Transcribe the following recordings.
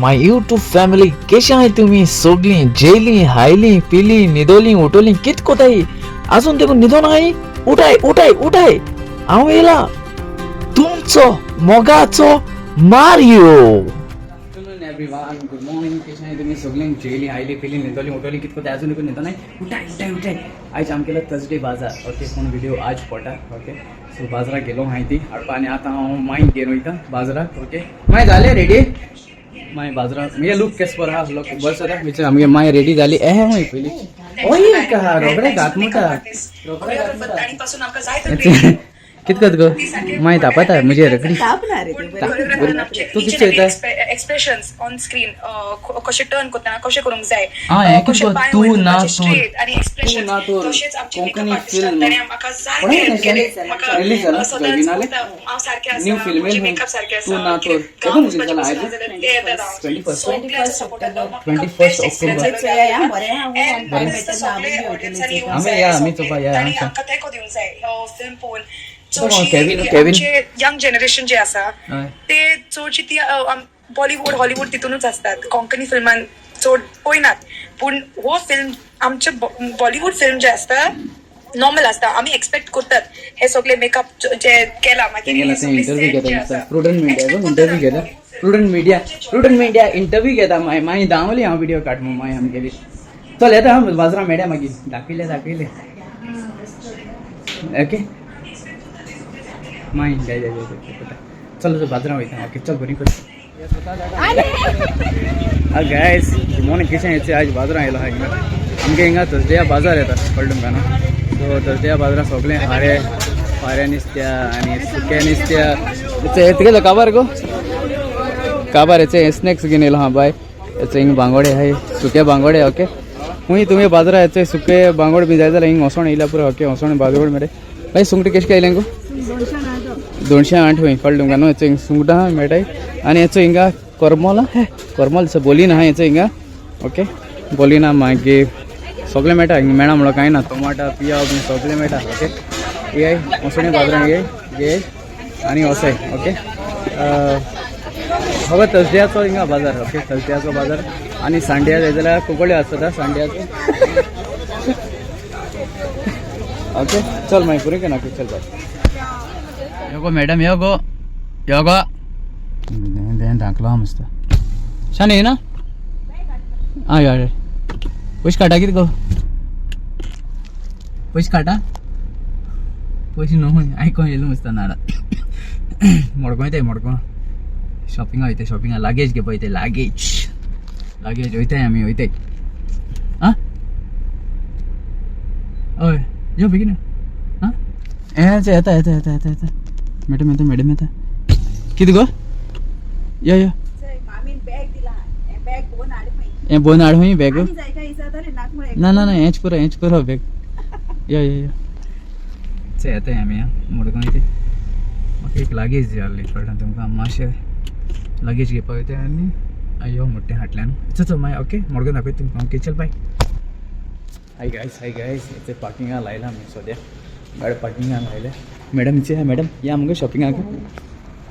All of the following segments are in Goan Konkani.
My YouTube family, केशे आहाय तुमी सोगलीं? जेयलीं, हायलीं, पिलीं, न्हिदोलीं, उठोलीं, कित कोताय? आजून देखून न्हिदोन आहाय? उठाय उठाय उठाय, हांव येयला तुमचो मोगाचो Mario. Afternoon everyone, good morning. कशें आहाय तुमी सगळीं? जेयली, आयली, पिली, न्हिदोली, उठोली, कित कोताय? अजून देखून न्हिदोनाय? उठाय उठाय उठाय. आयज आमगेलो थर्सडे बाजार. ओके, पूण व्हिडिओ आज पडटा. ओके, सो बाजाराक गेलो हांवें ती हाडपा आनी आतां हांव मांय घेवन वयता बाजाराक. ओके, माय जालें रेडी? माय बाजाराक मुगे लूक केस बरो आहा? लूक बरो जाता विचार. आमगे माय रेडी जाली. एहे माय पयली ओय का रोखडे घात म्हणटा, रोखडे घात म्हणटा. ताणी पासून आमकां जाय तर कित करता गो माय? तापता मुजे रोखडी. तापना रे ते बरें. तूं कितें चोयता? एक्सप्रेशन ऑन स्क्रीन कशें टर्न करतना कशें करूंक जाय, आं, हें कितें कशें गो? पांय तूं वयर ना करपाचे तोर. स्ट्रेट आनी तूं एक्सप्रेशन ना तोर. तशेंच आमचे कोंकणी मेकअप आर्टिस्टान फिल्म. ताणें म्हाका जाय कोणें ते हेल्प केलें? केलें. म्हाका रिलीज जाला? सदांच जॉयबिनाले? हांव सारकें न्यू आसा, फिल्म म्हजें खंय? मेकअप सारकें तूं आसा, ना तोर. गांव केन्ना रिलीज वचपाचें जाला? पसून आयज? जाल्यार ते येतात हांव. 21st? सगळ्यांचो सपोर्ट आसलो. म्हाका 21st best experience October. जालो. चोया या, बरें आहा, And बरें. सगळे ऑडियन्सांनी येवंक आमी जाय, या, आमी सगळे. चोवपा या, तांणी आमच्या. आमकां तेंको दिवंक जाय हो फिल्म पळोवन. कोण? चडशी केविन, केविन? आमचे यंग जनरेशन जे आसा हय. ते चडशी ती बॉलिवूड, हॉलिवूड तितूनच असतात. कोंकणी फिल्मान चड पळयनात. पूण हो फिल्म आमचे बॉलिवूड फिल्म जे आसता नॉर्मल आसता. आमी एक्सपेक्ट करतात हे सगळे मेकअप जे केला मागीर तेंगेला हे ते सगळे इंटरव्यू set घेता जे दिसता. आसा, प्रुडंट मिडिया expect interview करतात घेता. Bollywood film. Prudent media interview घेता. माय मागीर दावली हांव व्हिडिओ काड म्हूण मागीर आमगेली. चल येता हांव बाजारां मेळया मागीर. दाखयले दाखयले. ओके, मागीर जाय जाय जाय. चल चल, बाजारां वयता. ओके, चल, बरी कर. Guys, good morning. कशें येचे? आयज बाजारां आयलो आहा हिंगा. आमगे हिंगा थर्सडेया बाजार येता, कळ्ळें तुमकां न्हू? सो थर्सडेया बाजारां सगळें हारे हारे नुस्त्या आनी सुकें नुस्त्या. कितें काबार गो काबार. हेचे स्नॅक्स घेवन येयलो आहा बाय. हेचे हिंग बांगोडे आहाय, सुके बांगोडे. ओके, खूंय तुमी बाजारां हेचे सुके बांगोडे बी जाय जाल्यार हिंग वचोन येयल्या पुरो. ओके, वचोन बाजोड मेरे बाय. सुंगटां कशें आयलें गो? 208 खंय, कळ्ळें तुमकां न्हू? हेचो हिंग सुंगटां मेळटाय. आनी हेचो हिंगा करमल, हे करमल दिसा बोली ना हेचो हिंगा. ओके, बोली ना. मागीर सगळें मेळटा हिंगा. मेळा म्हणल्यार कांय ना, टोमाटा, पियाव बी सगळें मेळटा. ओके, ये वचोनी बाजारां ये ये आनी वसाय. ओके, हो थर्सडेयाचो हिंगा बाजार. ओके, थर्सडेयाचो बाजार. आनी सांड्या जाय जाल्यार कुंकळ्यो आसता सांड्याचो. ओके, चल मागीर पुरी केन्ना. ओके, चल, बाय. यो गो मॅडम, यो गो, यो गो. धाकलो मस्त शान येना. आं, यो यो. पयशे काडटा कितें गो? पयशे काडटा? पयशे न्हू, आयकोन येयलो मस्त नारा. मडगांव वयताय, मडगांव शॉपिंगा वयताय, शॉपिंगा लागेज घेवपा वयताय. लागेज लागेज वयताय आमी, वयताय. आं, हय, यो बेगीन. आं, हें येता येता येता येता येता. मॅडम येता, मॅडम येता. कितें गो? यो यो. मामीन बॅग दिला, हें बॅग भोवन हाड खंय. हें भोवन हाड खंय बॅग. आनी जाय काय विचारताले नाक मुळे. ना ना ना, हेंच पुरो, हेंच पुरो बॅग. यो यो यो. चल, येताय आमी. आं, मडगांव वयताय. म्हाका एक लागेज जाय आहली, कळटा तुमकां? मातशें लागेज घेवपाक वयताय. आनी यो मोठें हाटल्यान. चल चल मागीर. ओके, मडगांव दाखयता तुमकां. ओके, चल, बाय. हाय गायस, हाय गायस. हेचे पार्किंगा लायला आमी सद्या गाडी पार्किंगा लायल्या. मॅडम इचे, मॅडम या मुगे शॉपिंगाक.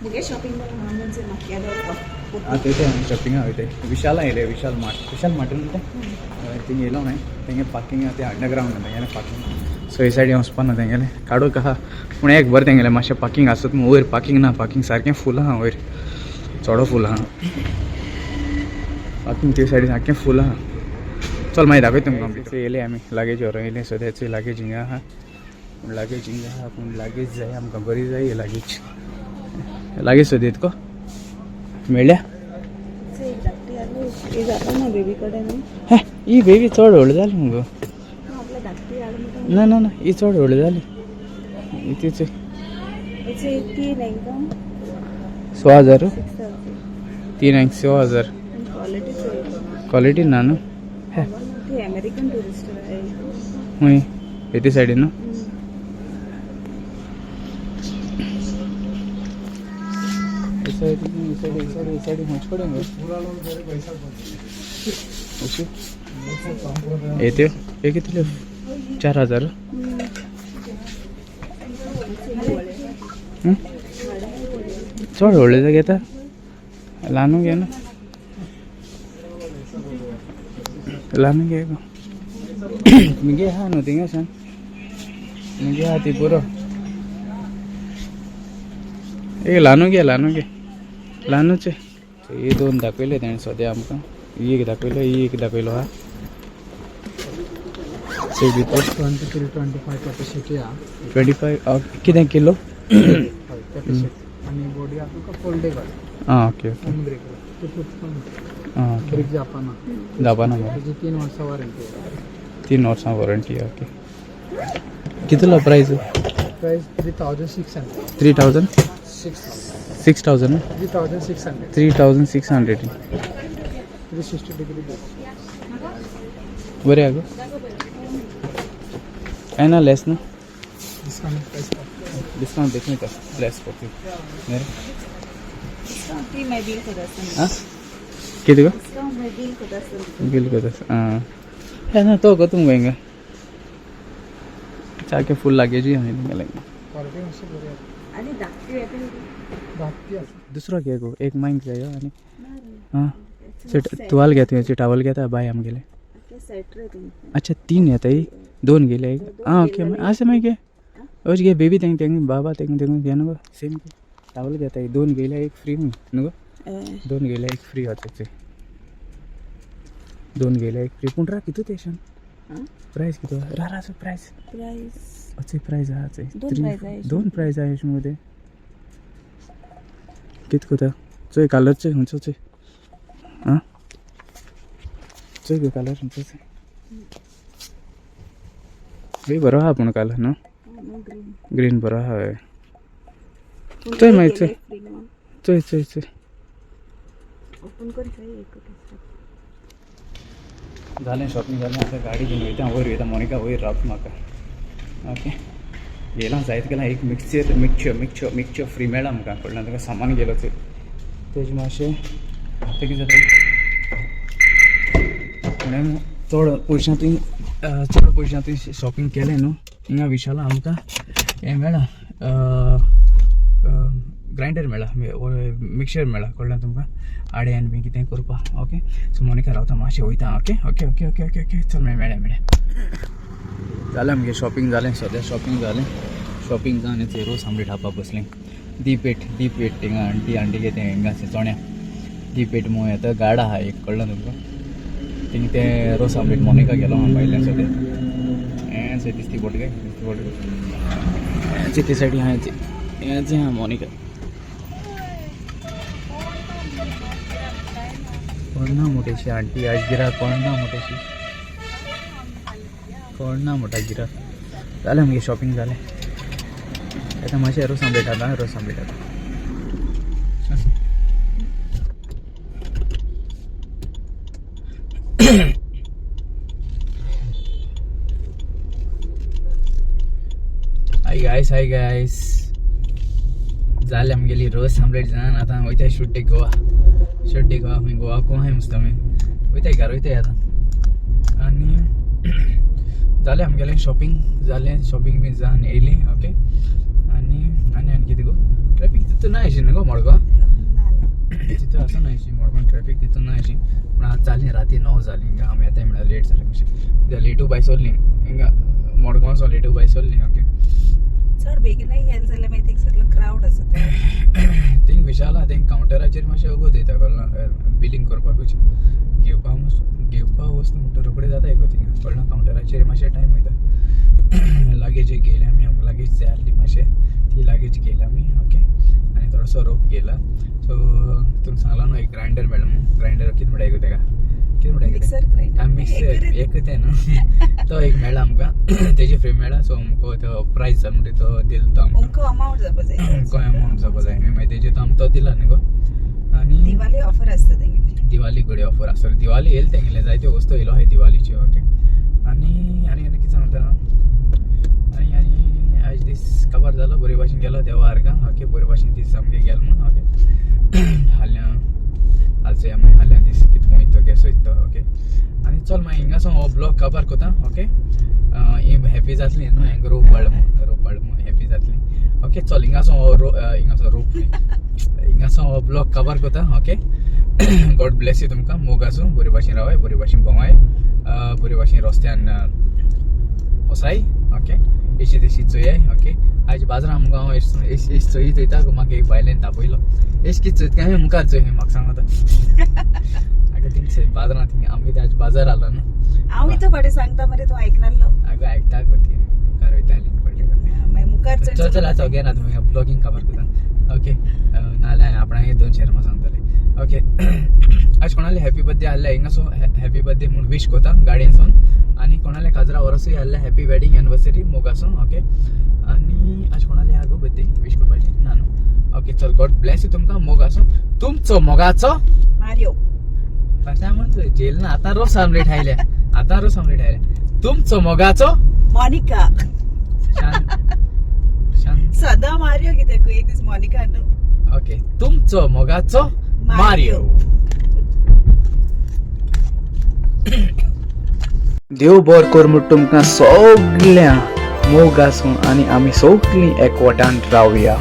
मुगे शॉपिंग म्हणजे म्हाका वचपाक. आं, थंय आमी शॉपिंगा वयताय. विशाला येयले, विशाल मार्ट, विशाल मार्ट म्हणटा थिंग येयलो हांवें. तेंगे पार्किंग ते अंडरग्रावंड तेंगेलें पार्किंग. सो हे सायडीन वचपा ना तेंगेलें काडूंक आहा. पूण एक बरें तेंगेलें मातशें पार्किंग आसत म्हूण. वयर पार्किंग ना, पार्किंग सारकें फूल आहा वयर, चोडो फूल आहा पार्किंग. ते सायडीन सारकें फूल आहा. चल, मागीर दाखयता तुमकां. येयले आमी लागेज व्हरोन येयले. सद्याचे लागेज हिंगा आहा, पूण लागेज हिंगा आहा, पूण लागेज जाय आमकां, बरी जाय लागेज. लागेज सोदीत को मेळ्ळ्या? धाकटी हाडली, ही जाता ना बेबी कडेन. हे ही बेबी चड व्हडली जाली मुगो. आपल्या धाकटी हाड म्हणटा. ना ना ना, ही चड व्हडली जाली तिचे. हेचे तीन हांकां. 6 हजार. 6,000. तीन हांक 6 हजार. क्वॉलिटी चोय. क्वॉलिटी ना न्हू हे. ती अमेरिकन टुरिस्टर आहे. खंय हेते सायडीन न्हू? हे सायडीन, हे सायडीन, हे सायडीन, हे सायडीन खंयचे कडेन गो? अशी येत्यो हे कितल्यो? 4 हजार. हं? चड व्हडले घेता, ल्हानू घेना. ल्हान घे गो. मुगे आहा न्हू थिंगासान, मुगे आहा ती पुरो. एक ल्हानू घे, ल्हानू घे, ल्हानूच. हे दोन दाखयले तेणें सद्या आमकां. ही एक दाखयलो, ही एक दाखयलो हा. से भितर 23-25 capacity आहा. 25 कितें किलो? हय, कॅपॅसिटी. आनी बॉडी आहा तुका फोल्डेबल. आं, ओके ओके. होम ब्रेकर ते पण. आं, ओके. ब्रेक जापाना. जापाना मरे. तेजी 3 वर्सां वॉरंटी. 3 वर्सां वॉरंटी, ओके. कितलो प्रायस? प्रायस 3600. 3000? Six. 6000? 3600. 3600. 360 degree. बरें आहा गो. कांय ना, लेस ना? डिस्काउंट प्रायस. डिस्काउंट देखून येता, लेस करती बरें. ती मागीर बील कोता आसतना. आं, कितें गो? डिस्काउंट मागीर बील कोता आसतना. बील कोता. आं, हे ना, तो गो तुमकां हिंगा सारकें फूल लागेजूय आहा हिंगा लागीं. क्वॉलिटी मातशी बरी आसा. आनी धाकटी येता. धाकटी आसा. दुसरो घे गो एक, मांयक जायो. आनी आं, तुवाल घेता, तुवें टावल घेता बाय आमगेले. सेट रे तुमकां. अच्छा, तीन येता ही? दोन गेले एक. आं, ओके, आसा मागीर घे. अश घे बेबी, तेंग तेंग बाबा तेंग तेंग घे न्हू गो. सेम घे, टावल घेता ही. दोन गेले एक फ्री न्हू गो. दोन गेले एक फ्री जाता ते. दोन गेले एक फ्री. पूण रा कितू तेशन प्रायस कितू रा रा प्रायस? प्रायस. अचे प्रायस आहा अचे. दोन थ्री. प्रायस आहा. दोन प्रायस आहा अशें मगे. कित कोता चोय, कलर चोय खंयचो चोय. आं, चोय गो, कलर खंयचो चोय. हे बरो आहा पूण कलर न्हू. ग्रीन. ग्रीन बरो आहा हय. चोय मागीर चोय. चोय चोय चोय. ओपन कर चोय एक. जालें शॉपिंग, जालें. आतां गाडी घेवन वयता वयर, वयता मोनिका वयर रावता म्हाका. ओके, येयलां जायत गेलां. एक mixer mixture mixture mixture free मेळ्ळा आमकां. कळ्ळें तुका? सामान गेलो ते तेजें मातशें. आतां कितें जाता, म्हणून चड पयशां तुवें, चड पयशां तुवें शॉपिंग केलें न्हू, हिंगा विशाला आमकां हें मेळ्ळा, ग्रायंडर मेळ्ळा, मिक्सर मेळ्ळा. कळ्ळें तुमकां? आड्यान बी कितें करपाक. ओके, सो मोनिका रावता, मातशें वयता. Okay okay okay okay okay okay, चल मागीर मेळ्या मेळ्या. जालें आमगें शॉपिंग, जालें. सद्या शॉपिंग जालें. शॉपिंग जावन थंय रोस आमलेट खावपाक बसलीं. दी पेट, दी पेट थिंगा. आंटी आंटी कितें हिंगा चोण्या दी पेट म्हणून येता, गाडा आहा एक. कळ्ळें तुमकां? थिंग तें रोस आमलेट मोनिका गेलो हांव भायल्यान. सद्या हें चोय, दिसती बोट गे, दिसती बोट गे. ते सायडी आहा, हें आहा मोनिका. कोण ना मोठेशी आंटी आज, गिराक कोण ना मोठेशी, कोण ना मोठा गिराक. जालें आमगे शॉपिंग जालें. आतां मातशें रोस आमलेट खाता, रोस आमलेट खाता. हाय गायस, हाय गायस. जालें आमगेली रोस आमलेट जावन. आतां वयताय शुड्डे गोवा, शुड्डे गोवा. खंय गोवा कोण आहाय मस्त. आमी वयताय घरा वयताय आतां. आनी जालें आमगेलें शॉपिंग, जालें शॉपिंग बी जावन येयलीं. ओके, आनी आनी आनी कितें गो? ट्रॅफीक तितू ना अशी न्हू गो मडगांव? ना ना. तितू आसा ना अशी मडगांव ट्रॅफीक तितू ना अशी. पूण आतां जालीं राती 9 जालीं. हिंगा आमी येता म्हणल्यार लेट जालें मातशें कित्याक लेटू भायर सरलीं हिंगा मडगांवचो, लेटू भायर सरलीं. ओके. चड बेगीनय गेले जाल्यार मागीर थिंग सगळो क्रावड आसा. थिंग विशाल आहा, थिंग कावंटराचेर मातशें वगत वयता. कळ्ळें? बिलींग करपाकूच घेवपा घेवपा वस्तू म्हणटा रोखडें जाता गो थिंगा. कळ्ळें? कावंटराचेर मातशें टायम वयता. लागेज एक घेयले आमी, आमकां लागेज जाय आसली मातशें, ती लागेज घेयला आमी. ओके, आनी थोडोसो रोप घेयला. सो तुमकां सांगला न्हू, एक ग्रायंडर मेळ्ळा म्हणून. ग्रायंडर कितें म्हणटा गो तेका, कितें म्हणटा? Mixer grinder. मिक्सर एक तें न्हू, तो एक मेळ्ळा आमकां, तेजी फ्री मेळ्ळा. सो आमकां तो प्रायस जाय म्हणटा तो दिलो तो आमकां. अमको अमावंट जावपा जाय. अमको अमावंट जावपा जाय, मागीर तेजेर तो आमकां तो दिला न्हू गो. आनी दिवाळी ऑफर आसता तेंगेली. दिवाळी कडेन ऑफर आसतली. दिवाळी येयली, तेंगेले जायत्यो वस्तू येयलो आहाय दिवाळीच्यो. ओके, आनी आनी आनी कितें सांगता? आनी आनी आयज दीस काबार जालो, बरे भाशेन गेलो देवा आर्गां. ओके, बरे भाशेन दीस आमगे गेलो म्हूण. ओके, हाल्यां हालचे आमी हाल्यां दीस कितको वयता केसो वयता. ओके, आनी चल मागीर हिंगासून हो ब्लॉग काबार कोता. ओके, ही हॅपी जातली न्हू, हेंक रोप हाड म्हूण, रोप हाड म्हूण हॅपी जातली. ओके, चल, हिंगासून हो रो हिंगासून रोप, हिंगासून हो ब्लॉग काबार कोता. ओके. गॉड ब्लेस you तुमकां. मोग आसूं, बरे भाशेन रावाय, बरे भाशेन भोंवाय, बरे भाशेन रस्त्यान वसाय. ओके, एशी तेशी चोयाय. ओके, आयज बाजारां मुगो हांव एश एश एश चोयत वयता गो, म्हाका एक बायलेन तापयलो. एश कितें चोयता काय मुखार चोय म्हाका सांगता. आगो थिंग बाजारां थिंग आमगे आयज बाजार आलो न्हू. हांव इतो फाटी सांगता मरे, तूं आयकनासलो. आगो आयकता गो, ती मुखार वयताली पडली. मागीर मुखार चल. चल चल, आतां घेना तुमी ब्लॉगींग काबार करता. ओके, नाल्यार आपणाक दोन शेरमा सांगतले. ओके, आज कोणाले हॅपी बर्थडे आहले हिंगा, सो हॅपी बर्थडे म्हूण विश करता गाडयेनसून. आनी कोणाले काजरा वरसूय आहले, हॅपी वेडिंग एनिवर्सरी, मोग आसूं. ओके, आनी आज कोणाले आहा गो बर्थडे विश करपाचे? ना न्हू? ओके, चल, गॉड ब्लेस you तुमकां, मोग आसूं. तुमचो मोगाचो मारियो. म्हणतो जेल ना. आतां रोस आमलेट आयल्या, आतां रोस आमलेट आयल्या. तुमचो मोगाचो मोनिका. शांत शांत. सदां मारियो कित्याक, एक दीस मोनिका न्हू. ओके, तुमचो मोगाचो मारियो. देव बर कर म्हूण तुमकां सगळ्या, मोग आसूं आनी आमी सगळीं एकवटान रावया.